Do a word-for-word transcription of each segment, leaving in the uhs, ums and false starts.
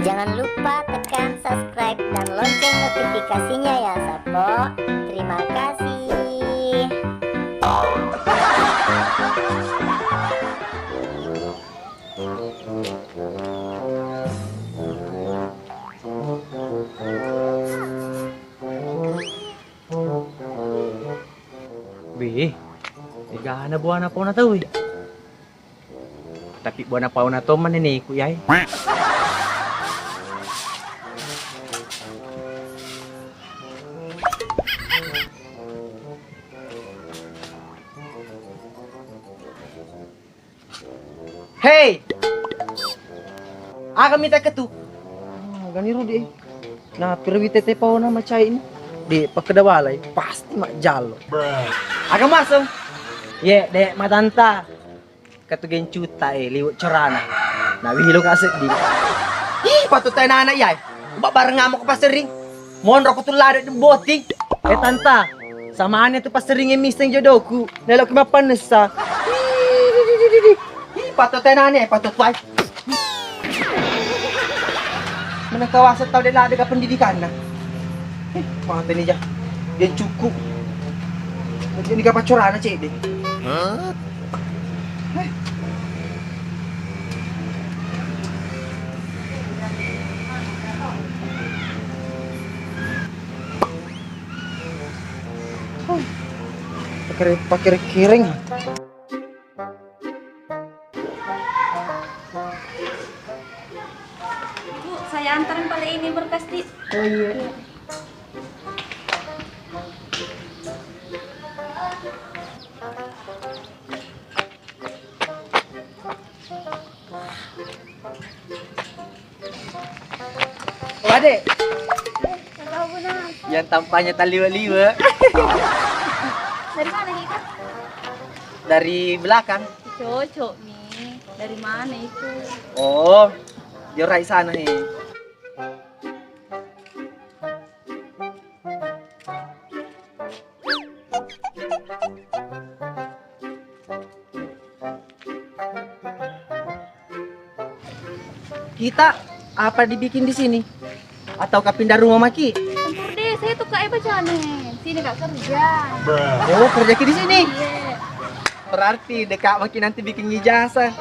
Jangan lupa tekan subscribe dan lonceng notifikasinya ya, Sappo. Terima kasih. Wih, egana buana paona tau, wih. Tapi buana paona to mane neku, yai. Hei! Aga mita ketu? Ah, gani rudi. Nah, pirwi tete paona macai ini. Di pakkeda walai, pasti majjalo. Aga maseng? Ye, dek matanta. Ketu gencuta e, liwet corana. Nah, wih lo kaseddi. Ih, patut tena anak yai. Ba bareng ngamuk pasering. Monro ko tullada di boti. Eh, tanta. Samane tu pasering e miseng jodoku. Nelo ki mappannessa. Ih, patut tenane, patut tuai. Mana kawasa tau de ladega pendidikanna. Eh, mate ni ja. Dia cukup. Jadi ini kapan corana cede. Eh. Pakere-, pakere-kereng. Bu, saya antarin pale ini berkas di. Oh iya. Ade. Halo, Buna. Yang tampaknya taliwa-liwa. Dari mana kita? Dari belakang. Cocok nih. Dari mana itu? Oh, jorai sana nih. Kita apa dibikin di sini? Ataukah pindah rumah maki? Campur desa itu, Kak, eh, bacane. Sini, Kak, kerja. Oh, kerja ki di sini? Iya. Berarti dekat maki nanti bikin ijazah.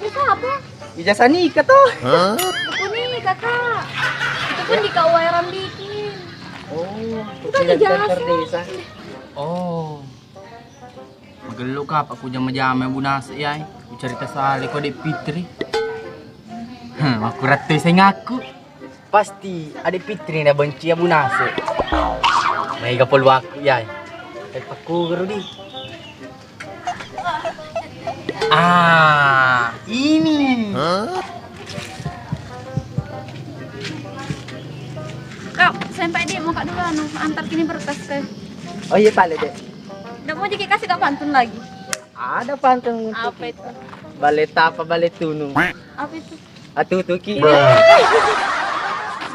Ijazah apa? Ijazah nikah toh. Buku nikah, Kak. Itu pun di K U A yang bikin. Oh, bukan tidak ijazah. Kantor desa. Oh. Magello ka apa ku jama-jama Bu Nasib ya. Ku cerita soal ko Dek Fitri. Heh, makkuratte seng aku. Pasti Adek Fitri na benci ya Bu Nasib. Maega polu aku ya. Eh, pakku geru di. Ah, ini. Kak, sampai di mau Kak dulu anu antar kini berkas ke. Oh iya, pale, Dek. Ndak mau jadi kasih Kak pantun lagi. Ada pantun untuk apa itu? Bale tapa, bale tunu. Apa itu? Atutuki.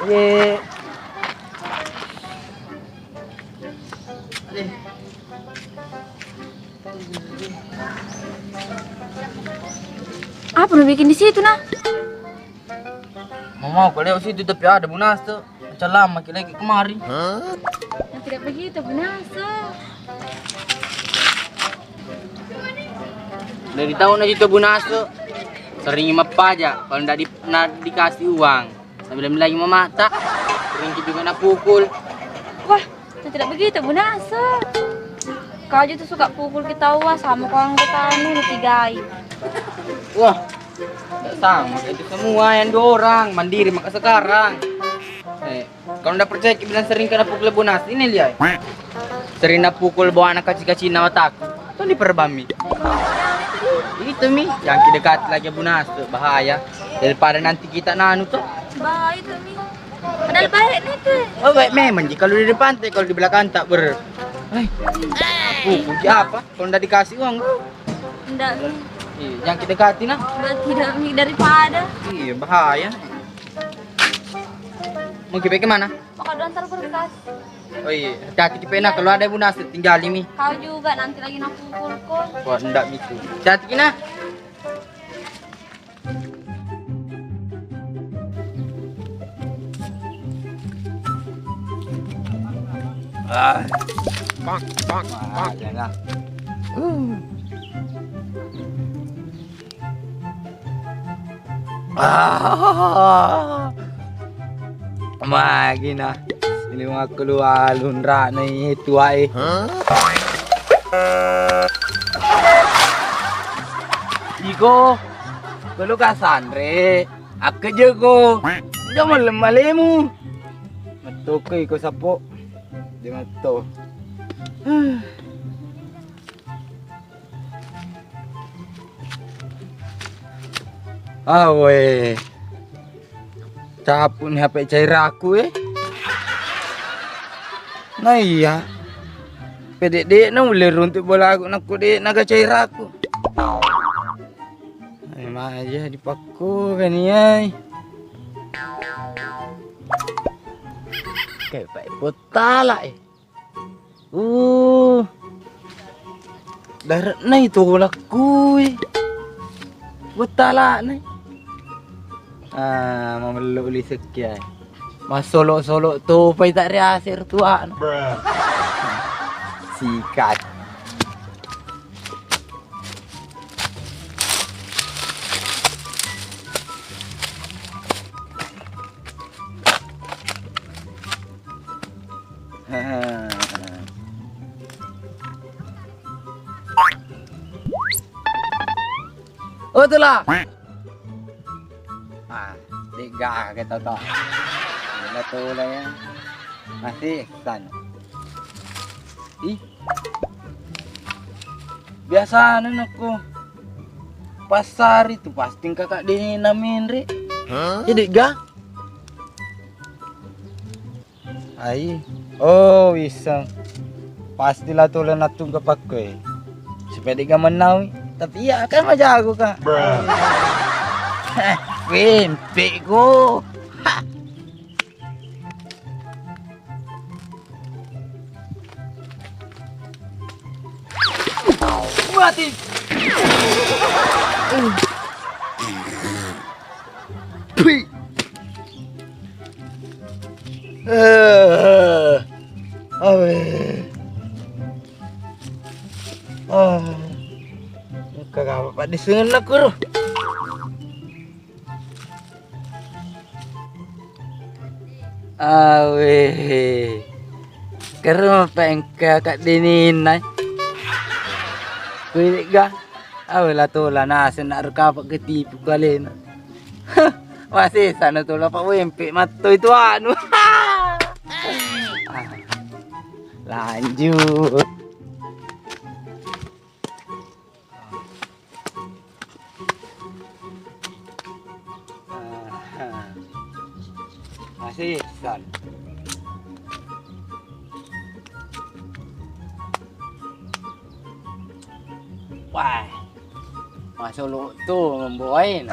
Ye. Apa nu bikin di situ, nah? Mau, mau ko lewat situ, tapi ada Bu Nasib. Macam lama ki lagi kemari. Nah, tidak begitu, Bu Nasib. Dari tahun itu Bu Nasib sering mappaja kalau ndak di, ndak dikasih uang. Sambil lagi mamata, sering ki juga napukul. Wah, nah, tidak begitu, Bu Nasib. Kau aja tuh suka pukul kita, wah, sama kau anggota anu, tigai. Wah, tidak sama itu semua yang dua orang, mandiri maka sekarang. Eh, kalau ndak percaya, bilang sering kena pukul Bu Nasib, ini lihat. Sering napukul bawa anak kecil-kecil nama takut. Tuh diperbami. Itu mi, yang kita dekat lagi Bu Nasib, bahaya. Daripada nanti kita nanu tuh. Bahaya itu mi. Padahal baik nih tuh. Oh, baik memang ji kalau di depan teh, kalau di belakang tak ber. Hai. Pukul siapa? Kalau ndak dikasih uang, bro. Ndak mi. Iya, jangan kita dekati nah. Ndak, tidak mi, daripada. Iya, bahaya. Mau kita ke mana? Mau kado antar berkas. Oh iya, hati-hati ki pena kalau ada Bu Nasib tinggali mi. Kau juga nanti lagi napukul ko. Wah, ndak mi tu. Hati-hati ki nah. Ah. Wah, ya lah. Uh. Ah. Magi na. Ini makkeluar lunra na itu wae. Iko, kelu kasanre. Akkejeko. Jangan lemah lemu. Metto ko iko sappo. Dia metto. Awe. Capuni H P cairaku, eh. Nah iya. Pede' de' na ulle runtu' bolaku nakko de' naga cairaku. Ai maja dipakku kani ai. Kayak pakai botala, eh. Uh. Dare'na itu lakkui. Bottala'na. Ah, mamello lisekki ai. Massolo-solo topai tak riase' tuana. Sikat. Oh, tulah. Ah, de' gaga tau to. Gila tula ya. Masih san. Ih. Biasana nakko passari tu pasti engka kak dena menre. Jadi ga? Ai. Oh, wiseng. Pastilah tula natungka pakkoi. Supaya de' ga mennawi. Tapi iya, kan majago, Kak. Wempe go. Mati. Pui. Eh, awe. Ah. Kagak apa-apa di sana, Kur. Awe. Kero pa engka kak deninna. Kuwi ga. Awe la tola naseng nak rekapa ketipu kalena. Masih sana tola pak wempe matto itu anu. Ah, lanjut. Aha. Masih san. Wah, masuk lu tuh membawain.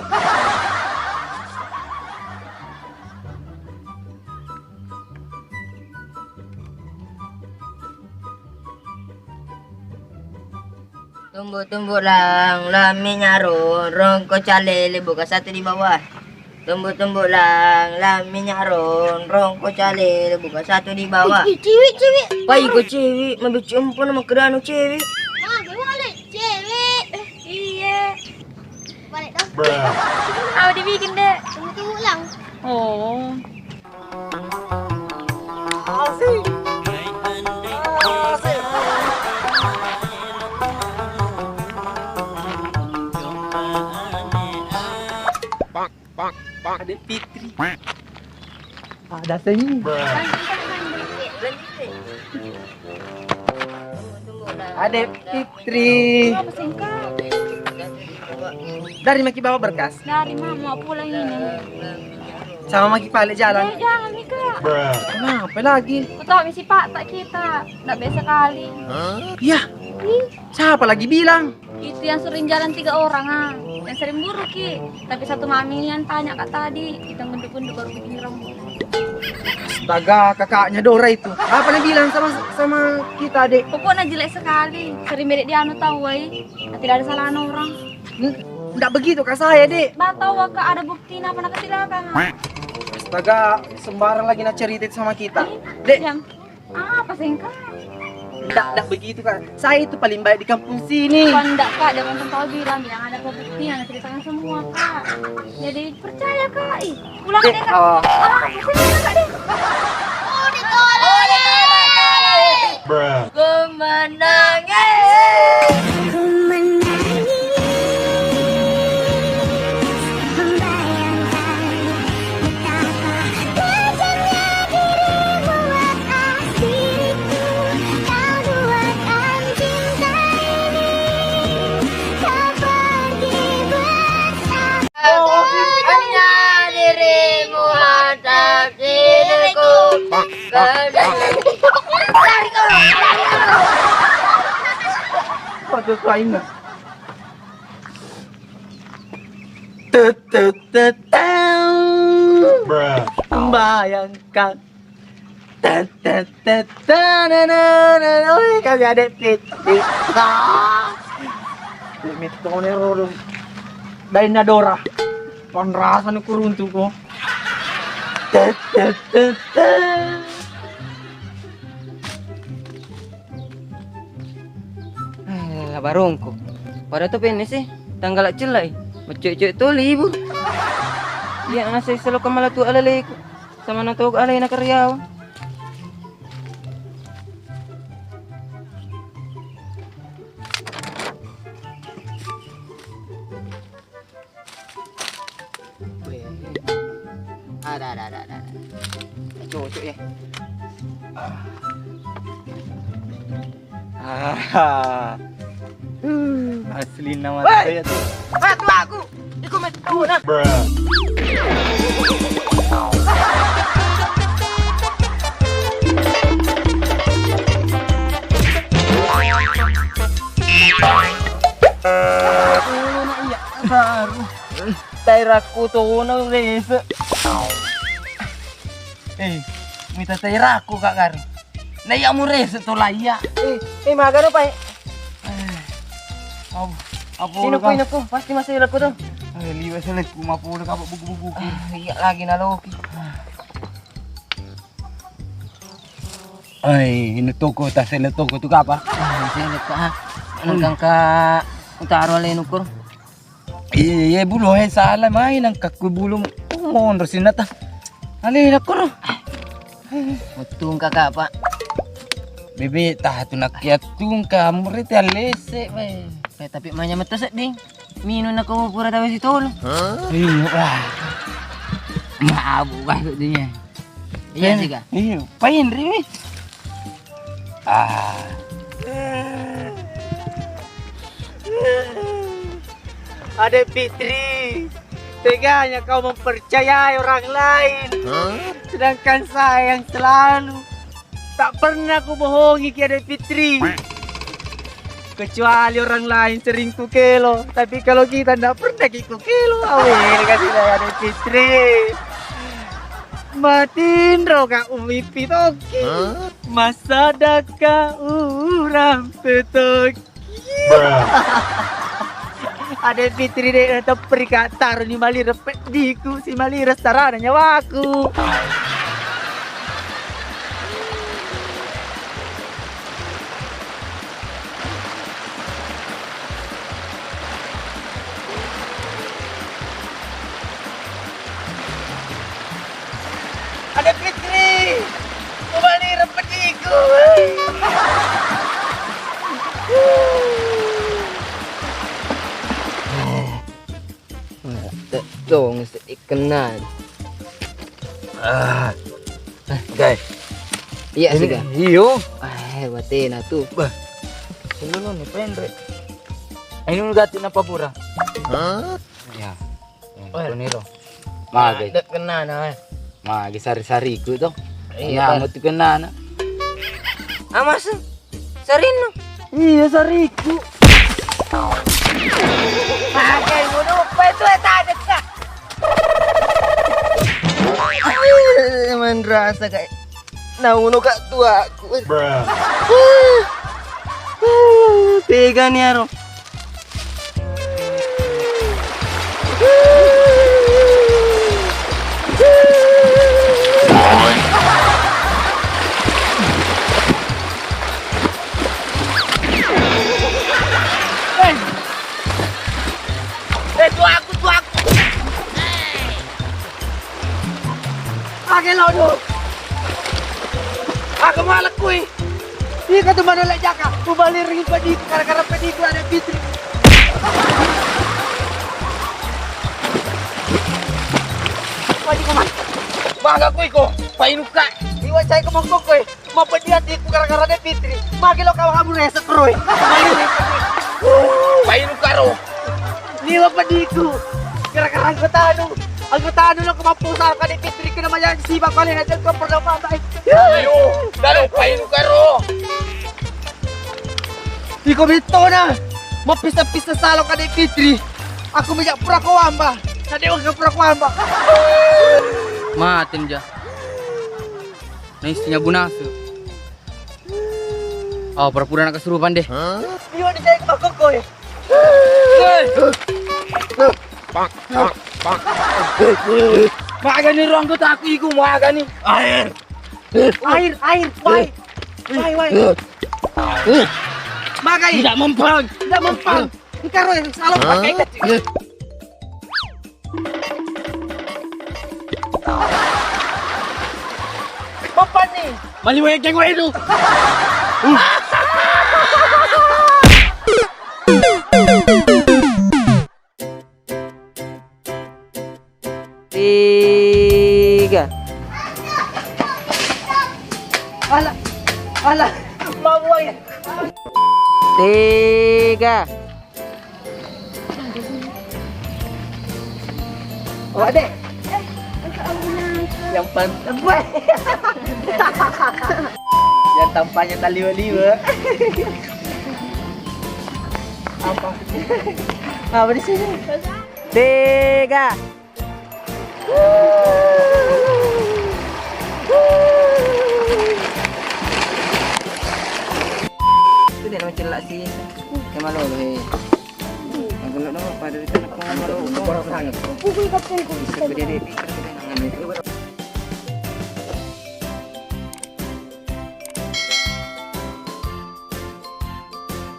Tumbuk-tumbuk lang, lang minyak ron, rongko calele buka satu di bawah. Tumbuk-tumbuk lang, lang minyak ron, rongko calele buka satu di bawah. Ih, ih, cewek, cewek. Pai ko cewek, mabecci empon makkeda anu cewek. Ah, gua ada cewek. Eh, iya. Balik dong. Apa dibikin, Dek? Tumbuk-tumbuk lang. Oh. Pak, Pak, Pak. Ade Fitri. Ada seni. Ade Fitri. Dari maki bawa berkas? Dari mama pulang ini. Sama maki pale jalan? Eh, jangan, Mika. Kenapa lagi? Kau tahu misi Pak tak kita. Nggak biasa kali. Yah, siapa lagi bilang? Itu yang sering jalan tiga orang, ah. Yang sering buru ki. Tapi satu mami yang tanya kak tadi, kita gendut-gendut baru bikin rambut. Astaga, kakaknya Dora itu. Apa nih bilang sama sama kita, Dek? Pokoknya jelek sekali. Sering beda dia anu tahu, wai. Nah, tidak ada salah orang. N- Nggak begitu kak saya, Dek. Bah, tahu kak ada bukti apa nak kecelakaan? Astaga, sembarang lagi nak cerita sama kita. Dek, diam. Apa sih, Kak? Ndak, ndak begitu, Kak. Saya itu paling baik di kampung sini. Kak, ndak, Kak. Jangan tahu bilang, bilang ada pembuktian, ada ceritanya semua, Kak. Jadi percaya, Kak. Ih, pulang deh, Kak. Oh. Ah, pusing, Kak, deh. Oh, ditolak. Ku menangis. Ku menangis membayangkan betapa kejamnya dirimu atas diriku. Kau duakan cinta ini, kau pergi bersama. Hanya dirimu atas diriku. Lari kau, lari kau. Waduh, kau ingat. Tet, tet, tet, tet. Bayangkan. Tet, tet, tet, tet, na, na, na, na. Wih, kami ada titik. Ah. Wih, mitone roro. Dainna Dora. Panrasa nu kuruntu ko. Tet, tet, tet, tet. Eh, barongko. Pada to penne sih, tanggala cellai. Maccoe-coe to libur. Iya, nasa selo kemala tu alaleku. Sama na to alena karyawan. Weh. Ada, ada, ada, ada. Cocok ya. Ah. Asli nama saya tuh. Ah, tuaku. Iko met kau nah. Baru. Daerakku tono rese. Eh, mita daerakku, Kak, kari. Na iya mu rese to laiya. Eh, eh, magano, Pak. Eh, abu, abu. Inukku, inukku, pasti masih lekku tuh. Eh, liwe selekku, mapu udah kapok buku-buku. Ah, iya lagi naloki. Ai, inu toko, tasele toko tu kapa? Ah, sele ka. Nengkang ka utaro ale nukur. Iya, iya, bulo, eh, salah mai nangkakku bulo. Monro sinata. Ale nakoro. Utung kakak, Pak. Bebe, tah tu nakkiatung ka, murite alese, weh. Eh, tapi manya meto sedding. Minum nako pura tawe sitolo. Iya, wah. Mabuk banget dia. Iya sih, Kak. Iya, painri mi. Ah. Adek Fitri, teganya kau mempercayai orang lain, sedangkan saya yang selalu tak pernah kubohongi ki Adek Fitri. Kecuali orang lain sering kukelo, tapi kalau kita ndak pernah ki kukelo. Awe, kasih saya Adek Fitri. Matinro ka umipi toki. Masadaka urang petoki. Adek Fitri de' tepperi ka taro ni malire peddiku, si malire sarana nyawaku. Adek Fitri, kembali rempetiku. Tettong seddi kenna. Ah. Eh, guys. Iya sih, Kak. Iyo. Eh, batena tu. Bah. Selalu nih penre. Ini gatti nappa pura. Hah? Ya. Oh, ini lo. Mage. Dek kenana, eh. Mage sari-sariku to. Iya, kan? Nyamut kenana. Amas. Sarinnu? Iya, sariku. Pakai bodoh, apa itu ya tadi, Kak? Manrasa kayak nauno kak tuaku. Tega nih aro. Eh, tuaku, tuaku. Ake lo, do. Aku malah kui. Iko tu mana lek jaka? Ku bali ri pediku, gara-gara pediku ada Fitri. Wajib ko, Mas. Baga kui ko, painuka. Iwa cai ko mongko kui. Mapeddi atiku gara-gara de Fitri. Magi lo kawa kamu resek, Roy. Painu karo. Liwa pediku. Gara-gara anggota anu. Anggota anu lo kemampuan sama de Fitri kena maya si bakal yang aja kau pernah pakai. Ayo, dalo painu karo. Iko bitona. Mapisa-pisa salo ka de Fitri. Aku bijak pura ko amba. Tadi wong pura ko amba. Matin ja. Naistinya bunase. Oh, pura-pura na kesurupan deh. Iyo, di saya bakokko ya. Magani ruang kota aku iku, magani. Air. Air, air, wai. Wai, wai. Magai. Tidak mempan. Tidak mempan. Engkaro ya, salah pakai. Papan nih. Mali wegeng wae tu. Tiga. Alah, alah, mau ya. Tiga. Oh, Dek. Yang pan-, yang tampaknya taliwa-liwa. Apa? Apa di sini? Tiga. Itu dia nama celak sih. Sama lo, he. Aku nak nama pada itu nak nama lo. Pukul kapten ku. Bisa gede deh, pikir kita nangan itu.